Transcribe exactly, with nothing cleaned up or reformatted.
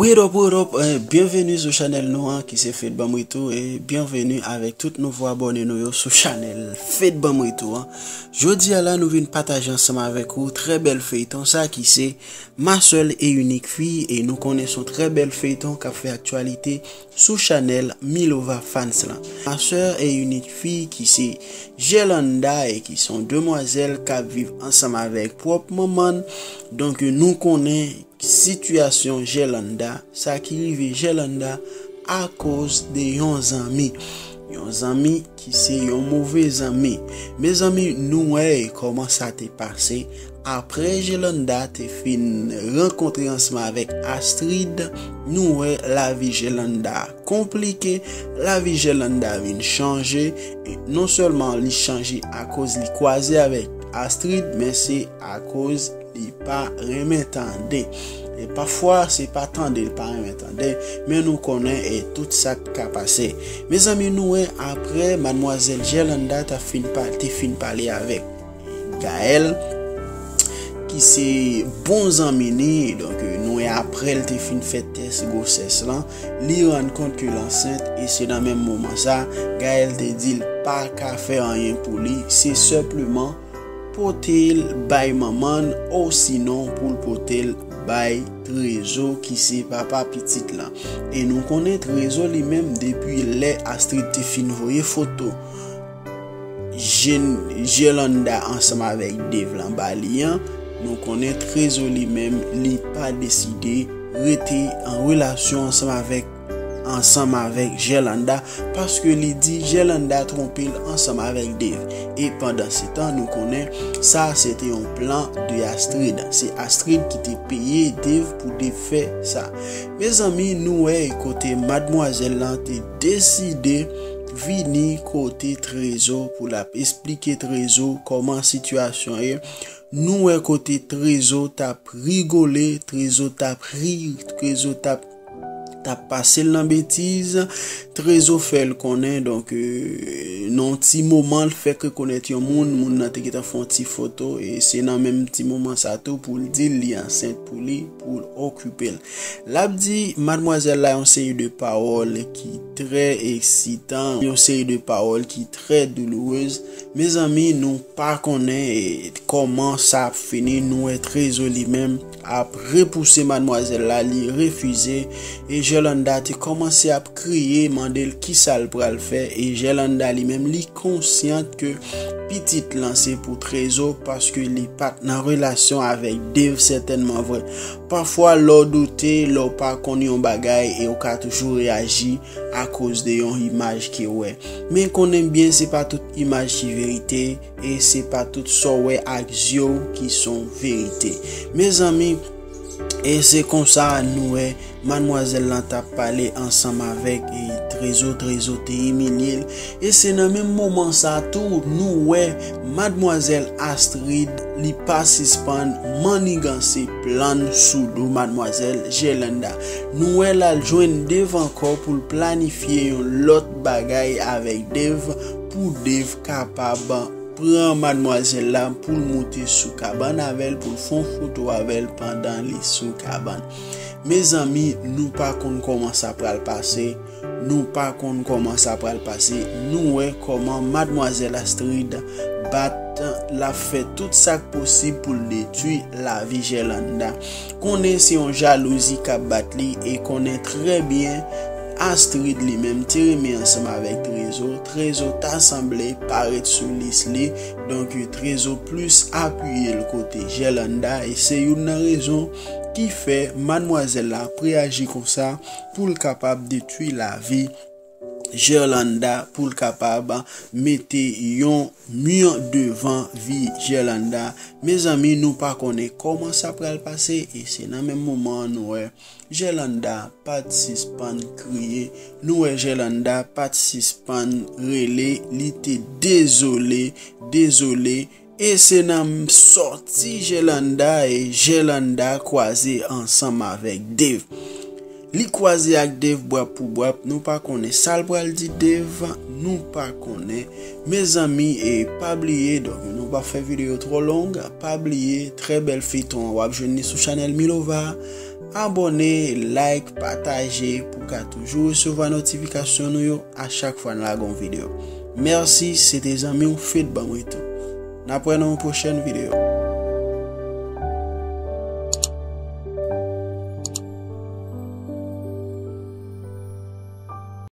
What up, what up, eh, byenveni sou chanèl nou an ki se Fed Banm Retou, e byenveni avèk tout nouvo abòne nou yo sou chanèl Fed Banm Retou an. Jodi a la nou vin pataje ansanm avèk ou trè bèl feyton sa ki se Ma Seule et Unique Fille, e nou konnen se yon trè bèl feyton k ap fè aktyalite sou chanèl Milova Fans lan. Ma Seule et Unique Fille ki se Gerlanda e ki se yon demwazèl k ap viv ansanm avèk pwòp manman l. Donk nou konnen sitiyasyon Gerlanda, sa ki rive Gerlanda akoz de yon zanmi. Yon zanmi ki se yon move zanmi. Mezanmi, nou wè kòman sa te pase. Apre Gerlanda te fin rankontre ansanm avèk Astrid, nou wè lavi Gerlanda konplike, lavi Gerlanda vin chanje, e non sèlman li chanje akoz li kwaze avèk Astrid, men se akoz li pa renmen tande. E pafwa, se pa tande l pa renmen tande, men nou konnen e tout sa k ka pase. Mezanmi, nou wè apre madmwazèl Gerlanda ta fin pa, te fin pale avèk Gaël, ki se bon zanmi ni, donk nou wè apre l te fin fè tès gwosès lan, li rann kont ke l ansent, e se nan menm moman sa, Gaël te di l pa ka fè anyen pou li, se senpleman pote l bay manman l, osinon pou l pote l bay Trezo ki se papa pitit lan. E nou konnen Trezo li menm, depi lè Astrid te fin voye foto Gerlanda ansanm avèk Dave lan ba li an, nou konnen Trezo li menm, li pa deside rete an relasyon ansanm avèk ansanm avèk Gerlanda, paske li di Gerlanda twonpe l ansanm avèk Dave. E pandan se tan, nou konnen sa se te yon plan de Astrid. Se Astrid ki te peye Dave pou Dave fè sa. Mezanmi, nou wè kote madmwazèl lan te deside vini kote Trezo pou l ap esplike Trezo kòman sitiyasyon ye. Nou wè kote Trezo t ap rigole, Trezo t ap ri, Trezo t ap t ap pase l nan betiz. Trezo fè l konnen, donk, euh, nan yon ti moman, l fèk rekonèt yon moun, moun nan te gentan fè yon ti foto, e se nan menm ti moman sa tou pou l di l li ansent pou li, pou l okipe l. L ap di madmwazèl la yon seri de pawòl ki trè eksitan, yon seri de pawòl ki trè doulourez. Mezanmi, nou pa konnen, e, kòman sa ap fini. Nou wè Trezo li menm ap repouse madmwazèl la, li refize. E Gerlanda te kòmanse ap kriye, mande l kisa l pral fè. E Gerlanda li menm, li konsyant ke pitit lan se pou Trezo, paske li pa t nan relasyon avèk Dave sètènman vre. Pafwa, lè w doute, lè w pa konn yon bagay, e w ka toujou reyaji akoz de yon imaj ke w wè. Men konnen byen, se pa tout imaj ki verite, e se pa tout sa w wè ak zye w ki se yon verite. Mezanmi, e se konsa nou wè madmwazèl lan t ap pale ansanm avèk, e, Trezo, Trezo te imilye l. E se nan menm moman sa tou, nou wè madmwazèl Astrid, li pa sispann manniganse plan sou do madmwazèl Gerlanda. Nou wè l al jwenn Dave ankò pou l planifye yon lòt bagay avèk Dave, pou Dave kapab pran madmwazèl la pou l moute sou kabann avè l, pou l fè yon foto avè l pandan li sou kabann. Mezanmi, nou pa konn kòman sa pral pase. Nou pa konn kòman sa pral pase. Nou wè kòman madmwazèl Astrid bat, l ap fè tout sa k posib pou l detwi lavi Gerlanda. Konnen se yon jalouzi k ap bat li, e konnen trè byen Astrid li menm te renmen ansanm avèk Trezo. Trezo ta sanble pa ret sou lis li. Donk, Trezo plis apiye l kote Gerlanda, e se youn nan rezon ki fè madmwazèl la preyaji konsa pou l kapab detwi lavi Gerlanda, pou l kapab mete yon mi devan vi Gerlanda. Mezanmi, nou pa konnen kòman sa pral pase, e se nan menm moman an nou wè Gerlanda pa t sispann kriye. Nou wè Gerlanda pa t sispann rele, li te dezole, dezole. E se nan sòti Gerlanda e Gerlanda kwaze ansanm avèk Dave. Li kwaze ak Dave bwap pou bwap, nou pa konnen sa l pral di Dave, nou pa konnen. Mezanmi, e pa bliye, donk nou pa fè videyo twò long, pa bliye, trè bèl feyton an, w ap jwenn li sou chanèl Milova. Abòne, like, pataje pou w ka toujou resevwa notifikasyon nou yo a chak fwa n lage yon videyo. Mèsi, se te zanmi w Fed Banm Retou. N ap wè nan yon pwochèn videyo.